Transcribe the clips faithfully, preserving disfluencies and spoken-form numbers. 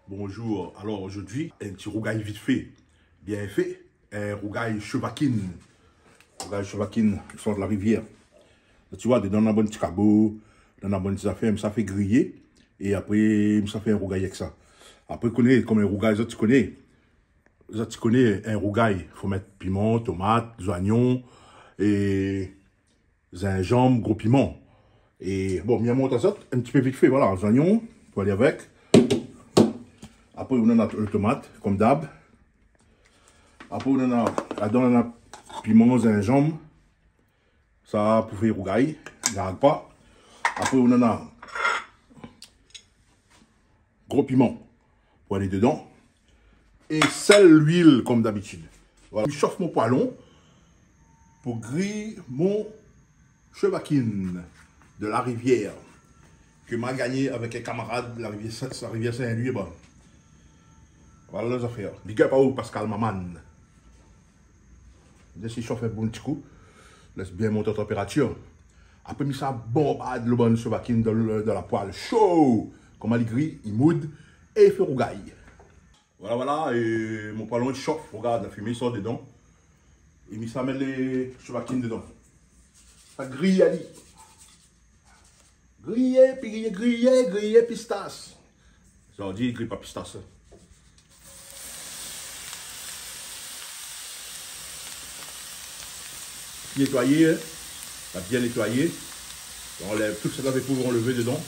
Bonjour. Alor, zordi, in ti rougay vit fé, bien fé. In rougay shevakine. Rougay shevakine, i sort la rivièr. Zot i oi, dedan na bann ti kabo, dedan na bann ti zafèr, mi sa fé griyé. É apré, mi sa fé in rougay èk sa. Apré, koné, konm in rougay, zot i koné. Zot i koné, in rougay, fo mèt piman, tomat, zoignon, é zinzanm, gro piman. É bon, mi amont azot in ti pé vit fé, voilà, zoignon, pou alé avèk. Apré, ou néna lo tomat, konm dab. Apré, ou néna, ladan, néna piman, zinzanm. Sa pou fé rougay, larg pa. Apré, ou néna gro piman pou alé dedan. É sèl, luil, konm dabitid. Voilà. Mi shof mon poêlon pou griy mon shevakine de la rivièr ke ma gagné avèk in kamarad, la rivièr Sin, la rivièr Sin-Lwi, ba. Voilà lé zafèr. Big up aou, Pascal Maman. Lès li shof in bon ti kou. Lès bien mont an tanpératir. Apré, mi sa bonbard lo bann shevakine dan, dan la poêl sho. Koman li griy, li moud, é li fé rougay. Voilà, voilà, é mon poêlon i shof, rogard, la fimé i sort dedan. É mi sa mèt lé shevakine dedan. Sa griy ali. Griyé, pi griyé, griyé, griyé pistas. Sa ou di, griy pa pistas. Nétoiyé, in. La bien nétoiyé. Anlèv tout sak lavé pou anlevé dedan.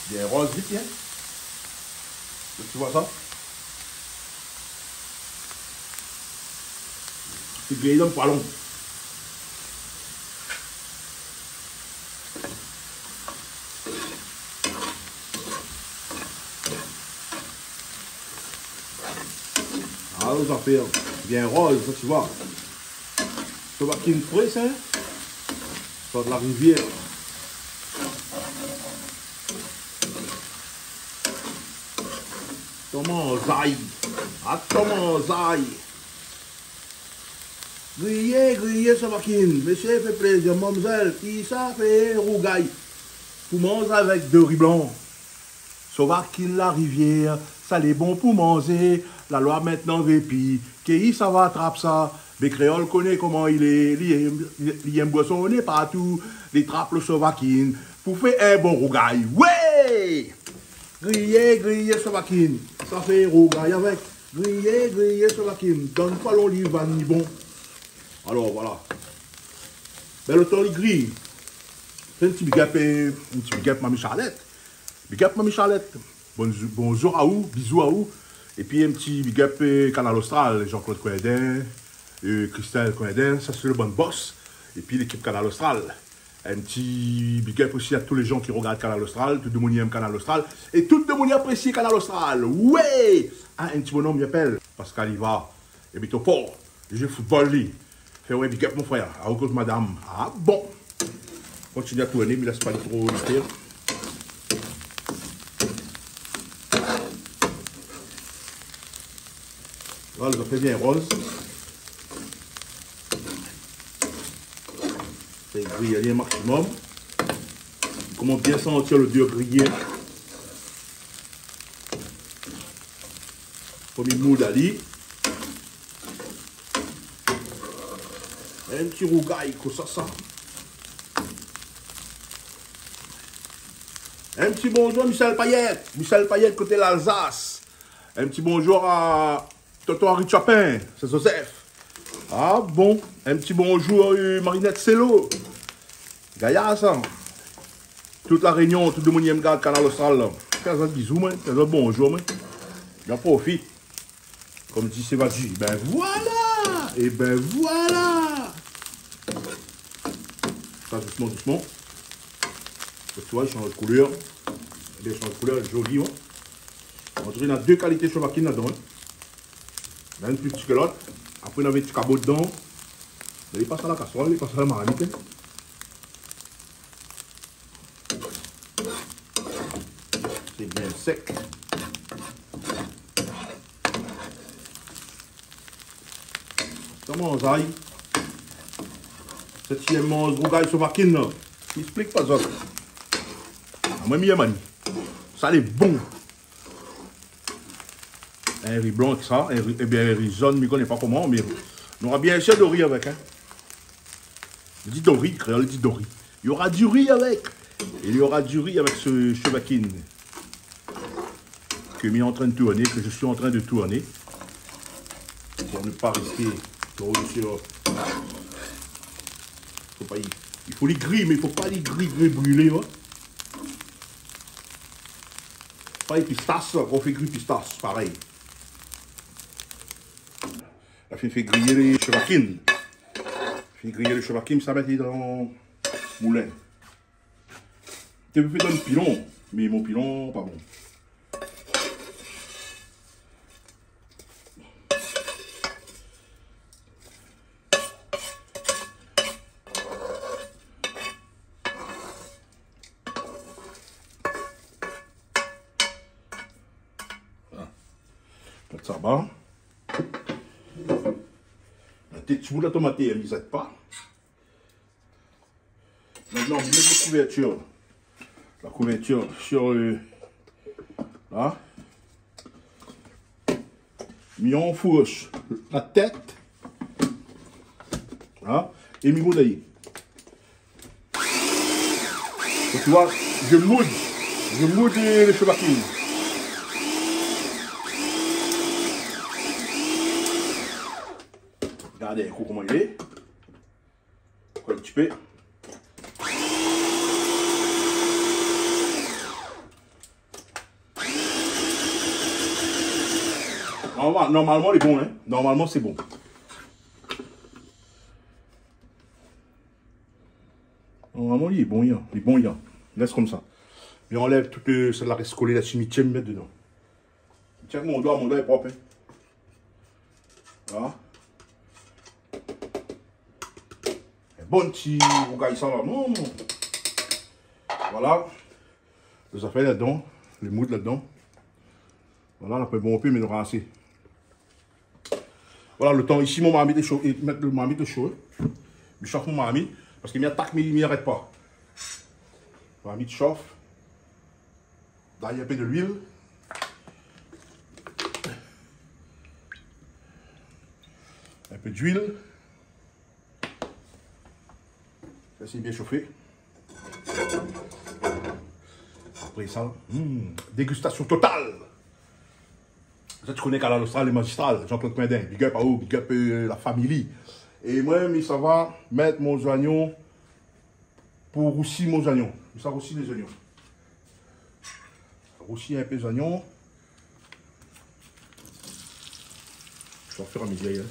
Bien roz vit, in. Ou oi sa? Sé griy dan poêlon. Ah, zafèr bien roz, sa, ou oi. Shevakine fré, sa, in. Sort la rivièr. Koman zay. Ah, koman zay. Griyé, griyé shevakine. Mésyé, fé plézir, mamzèl, i sa fé rougay pou manz avèk do ri blan. Shevakine la rivièr, sa lé bon pou manzé. La loi mintnan vé pi, kisa va trap sa. Mé kréol koné koman i lé, li, li, li yèm bwasonné partou. Li trap lo shevakine pou fé in bon rougay. Wé! Griyé, griyé shevakine, sa fé rougay avèk. Griyé, griyé shevakine, dan poêlon li va ni bon. Alor, voilà. Bin, lo tan li griy, fé in ti big up, é, in ti big up Mami Charlette. Big up Mami Charlette. Bonzou-, bonzour aou, bizou aou. Épi in ti big up, é, Kanal Austral, Jean-Claude Coindin, é, Christelle Coindin, sa sé lo bann boss. Épi lékip Kanal Austral. In ti big up osi a tout lé jan ki rogard Kanal Austral, tout demoun i yèm Kanal Austral, é tout demoun i aprésié Kanal Austral. Wé! Ah, in ti bonom i apèl Pascal Iva, é Bito Fort, i zoué football li. Fé in big up, mon frèr, aou koz madam. Ah bon. Kontinié a tourné, mi lès pa li tro lé fèr. Voilà, sa fé bien roz. Fé griyé ali in maximum. Koman bien santi lodèr griyé. Fo mi moud ali. In ti rougay, kosa sa. In ti bonzour Michel Payet. Michel Payet koté l'Alsace. In ti bonzour a Tonton Harry Chapin, Saint-Joseph. Ah bon, in ti bonzour, euh, Marinette Celo. Gayar sa. Tout La Rényon, tout demoun i yèm gard Kanal Austral la. Fé azot bizou, moin, fé azot bonzour, moin. J'en profite. Konm di Sévadi, bin voilà. É bin voilà. Sa dousman, dousman. Ou oi, i shanj koulèr. Ébin, i shanj koulèr, zoli, in. On diré néna dé kalité shevakine ladan, in. Néna inn pli pti ke lot. Apré, navé ti kabo dedan. Mé li pas a la kasrol, li pas a la marmit, in. Sé bien sèk. Voilà, Manzay. Sèt i yèm manz rougay sovakin la. Mi èksplik pa zot. Amoin, mi yèm ali. Sa lé bon. In ri blan èk sa, in ri, ébin, in ri zone, mi koné pa koman, mé nou nora bien in sèr dori avèk, in. Di dori, kréol di dori. Il y aura du riz avec. Il y aura du riz avec ce sovakin que mi antrin de tourné, que je suis en train de tourner. Pour ne pas risquer trop sur... Fo pa li, i fo li gri, mé i fo pa li gri, gri brilé, in. Pa li pistas, kan ou fé gri pistas, parèy. La fine fé griyé lé sovakin. Fine griyé lé sovakin, sa mèt dan moulin. Té vé fé dan pilon, mé mon pilon pa bon. Voilà. Mèt sa ba. La tèt sou la tomat, mi zèt pa. Maintenant, on met la couverture. La couverture sur le, là. Mi anfours la tèt. Hein ? É mi moud ali. Donc, tu vois, je moude. Je moude le, le sovakin. Regardez un coup comment il est. Encore un petit peu. Normal-, normalman, lé bon, in. Normalman, sé bon. Normalman, lé bon, in. Lé bon, in. Lès konmsa. Mi anlèv tout, euh, sèt la rès kolé la, si mi tienn mèt dedan. Tienn mon doi, mon doi lé prop, in. Voilà. In bon ti rougay sa la. Mm. Voilà. Lé zafèr ladan, lé moud ladan. Voilà, la pé bonpé, mé nora asé. Voilà, le tan isi, mon marmit lé sho, é mèt le marmit lé sho, in. Mi shof mon marmit, parske mi atak, mi, mi arèt pa. Marmit shof. Dèryèr, in pé de luil. In pé d'luil. Lès bien shofé. Apré sa, hmm, dégustasion total. Sa, ou koné, Kanal Austral lé mazistral, Jean-Claude Coindin, big up aou, big up, euh, la famille. É moin, mi sava mèt mon zoignon pou rousi mon zoignon. Mi sa rousi lé zoignon. Rousi in pé zoignon. Au fur et à mesure,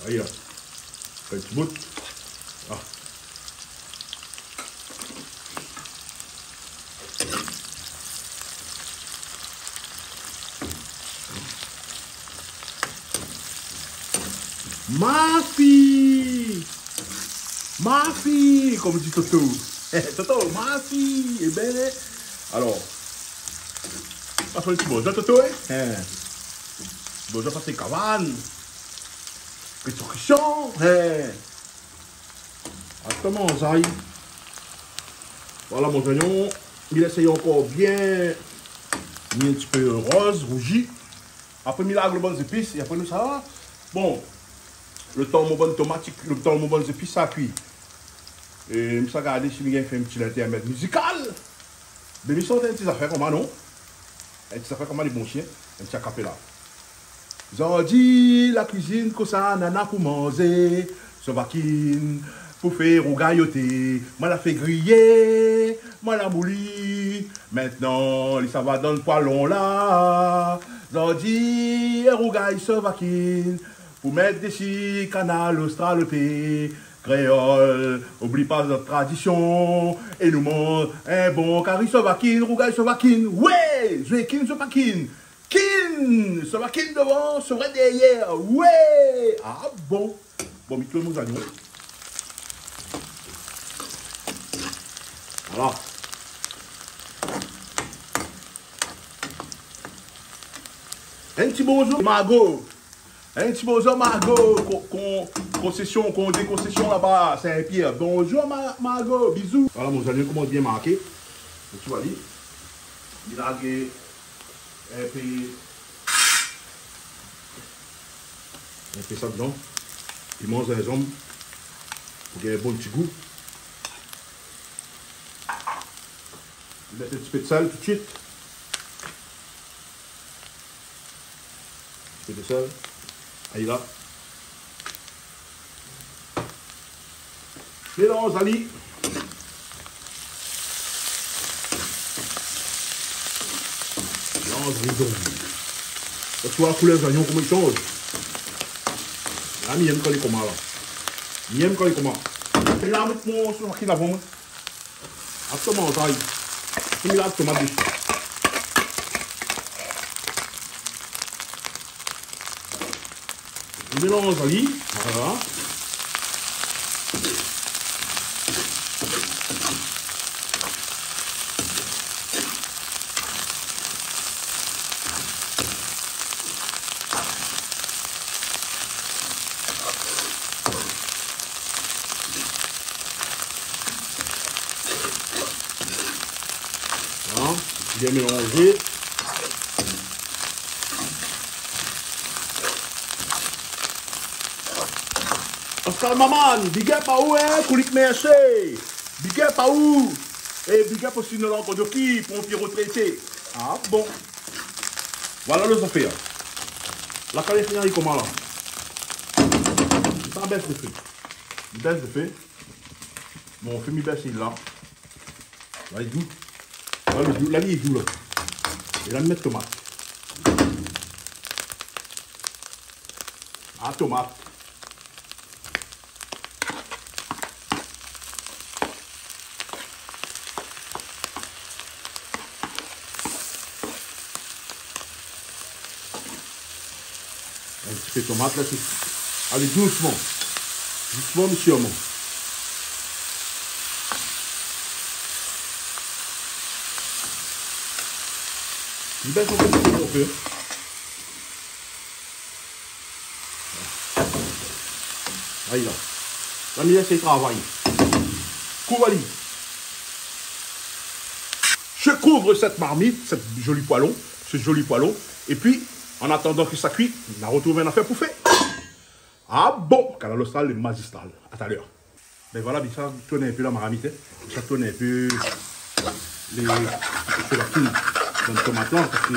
in. Ayi, in. Fé in ti bout. Ah. Mafi ! Mafi ! Konm di Toto. Toto, mafi ! Ében, alor, sa fé in ti bonzour, Toto, in ? In. Bonzour, Patrick Cavan. Pétri Christian, in. Atann, manzay. Voilà mon zoignon. Mi lès ankor bien, mi in ti pé roz, rouzi. Apré, mi larg lo bann zépis, é apré nou sava. Bon, le tan mon bann tomat, le tan mon bann zépis sa kui. É mi sa gardé si mi gingn fé in ti lintèrmèd mizikal. Mé mi sort in ti zafèr konmsa, non ? In ti zafèr konmsa, lé bon si, in ti akapéla. Zordi la kuizine, kosa nana pou manzé ? Sovakin pou fé rougayoté. Moin la fé griyé, moin la mouli. Mintnan li sava dan poêlon la. Zordi in rougay sovakin pou mèt dési Kanal Austral, oté kréol, oubli pa zot tradision. É nou manz in bon kari sovakin, rougay sovakin. Wé, zoué kin sovakin. Kin, sovakin dovan, sovakin dèryèr. Wé. Ah bon. Bon, mi tourn mon zoignon. Voilà. In ti bonzour, Margot. In ti bonzour, Margot. Kon, kon, konsésion, kondé konsésion laba, Sin-Pièr. Bonzour, Ma-, Margot. Bizou. Voilà, mon zoignon i komans bien marké. Ou oi, li, li la gingn in pé, in pé sa dedan. Piman, zinzanm. Pou gingn in bon ti gou. Mèt in ti pé d'sèl tout suit. Ti pé d'sèl. Alé la. Mélanz ali. Mélanz ali donk. Ou oi la koulèr zoignon koman i shanj. La, mi yèm kan li lé koman la. Mi yèm kan li lé koman. É la, mèt mon, sou ki lavan, moin. Ak tomat, sa i. Fini la, tomat dési. Mélanz ali. Voilà. Voilà, bien mélanzé. Pascal Maman, big up aou, in, Koulik, mèrsi. Big up aou. É big up osi Nolan Kodoki, ponpié rétrété. Ah bon. Voilà lé zafèr. La kari fini koman la. Sa bès lo fé. Bès lo fé. Bon, fé mi bès la. La li dou. La li dou, la li dou la. É la mi mèt tomat. Ah, tomat. In ti pé tomat la, sé, alé, dousman. Dousman, mé sirman. Li bès in pé, in pé. Ayi la. La mi lès travay. Kouv ali. Je couvre cette marmite, ce joli poêlon, ce joli poêlon. Et puis, en attendant que ça cuit, on a retrouvé une affaire pour faire. Ah bon, Kanal Austral, le magistral. À tout à l'heure. Ben voilà, bin sa tourn in pé la marmit, in. Sa tourn in pé lé, sou la fine dan tomat la, parske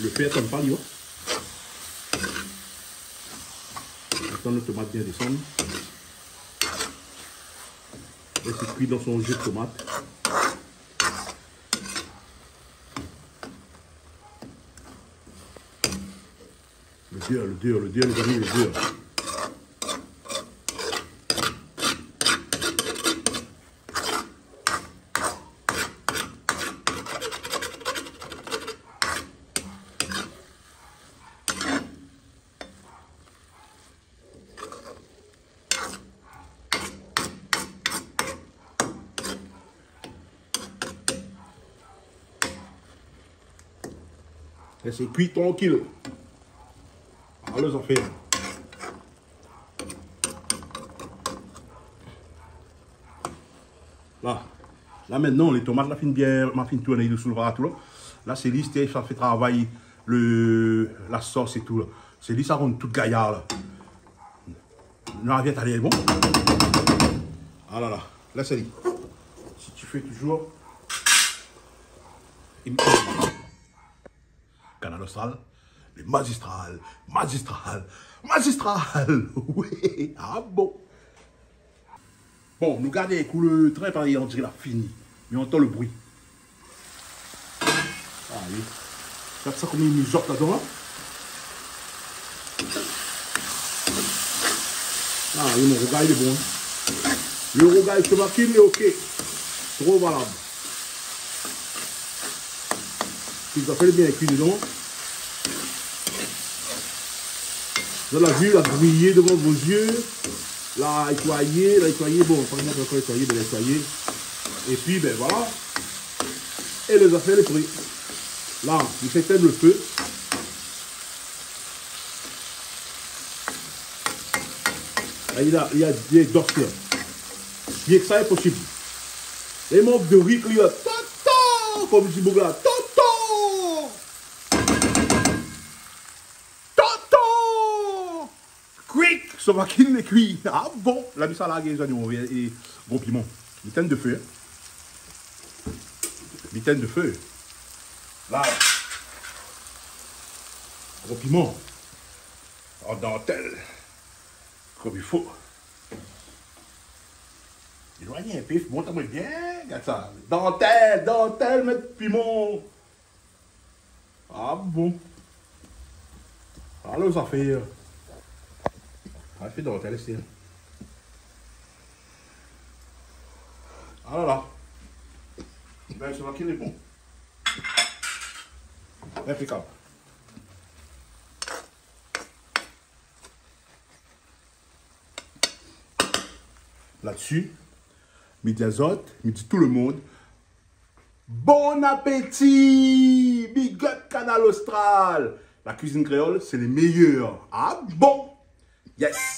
lo fé i atann pa li, in. Atann lo tomat bien désann. Lès ali kui dan son ji tomat. Lo dir, lo dir, lo dir, lé zami, lo dir. Lès ali kui trankil. Alé, zafèr. La. La, mintnan, lé tomat la fine bien, ma fine tourn ali dosou lo ratou la. La, sé li, sé sa fé travay lo, la sos é tou la. Sé li sa rann tout gayar la. Non, vien, alé, bon. Ah la la, la sé li. Si tu fais toujours. Kanal Austral, le magistral, magistral, magistral. Oui, ah bon. Bon, nou gard in kou lo trin, parèy, on diré la fini. Mé antann lo bri. Ah oui. Gard sa koman i mizot ladan, in. Ah oui, mon rougay lé bon, in. Lo rougay tomat lé OK. Tro valab. Pi zafèr lé bien kui dedan. Zot la vi, la griyé devan vo zié. La étoiyé, la étoiyé, bon, pa moin ankor étoiyé, bin la étoiyé. Épi, bin voilà. É lé zafèr lé pré. La, mi fé tinn lo fé. La, li la, li la, li lé dosèl. Myé ke sa lé posib. É mon dori, li la, tonton, konm di boug la, tonton. Tonton! Kui! Sovakin lé kui. Ah bon? La mi sa larg zoignon é gro piman. Mi tinn do fé. Mi tinn do fé. La. Gro piman. An dantèl. Konm i fo. Éloign in pé, mont amoin bien, gard sa. Dantèl, dantèl, mèt piman. Ah bon. Alor, sa fé, euh, sa fé dantèl isi. Ah la la. Bin, sé moin ki lé bon. Inpékab. Ladsi, mi di azot, mi di tout le monde, bon apéti! Big up Kanal Austral! La kuizine kréol, sé lé méyèr. Ah bon? Yes!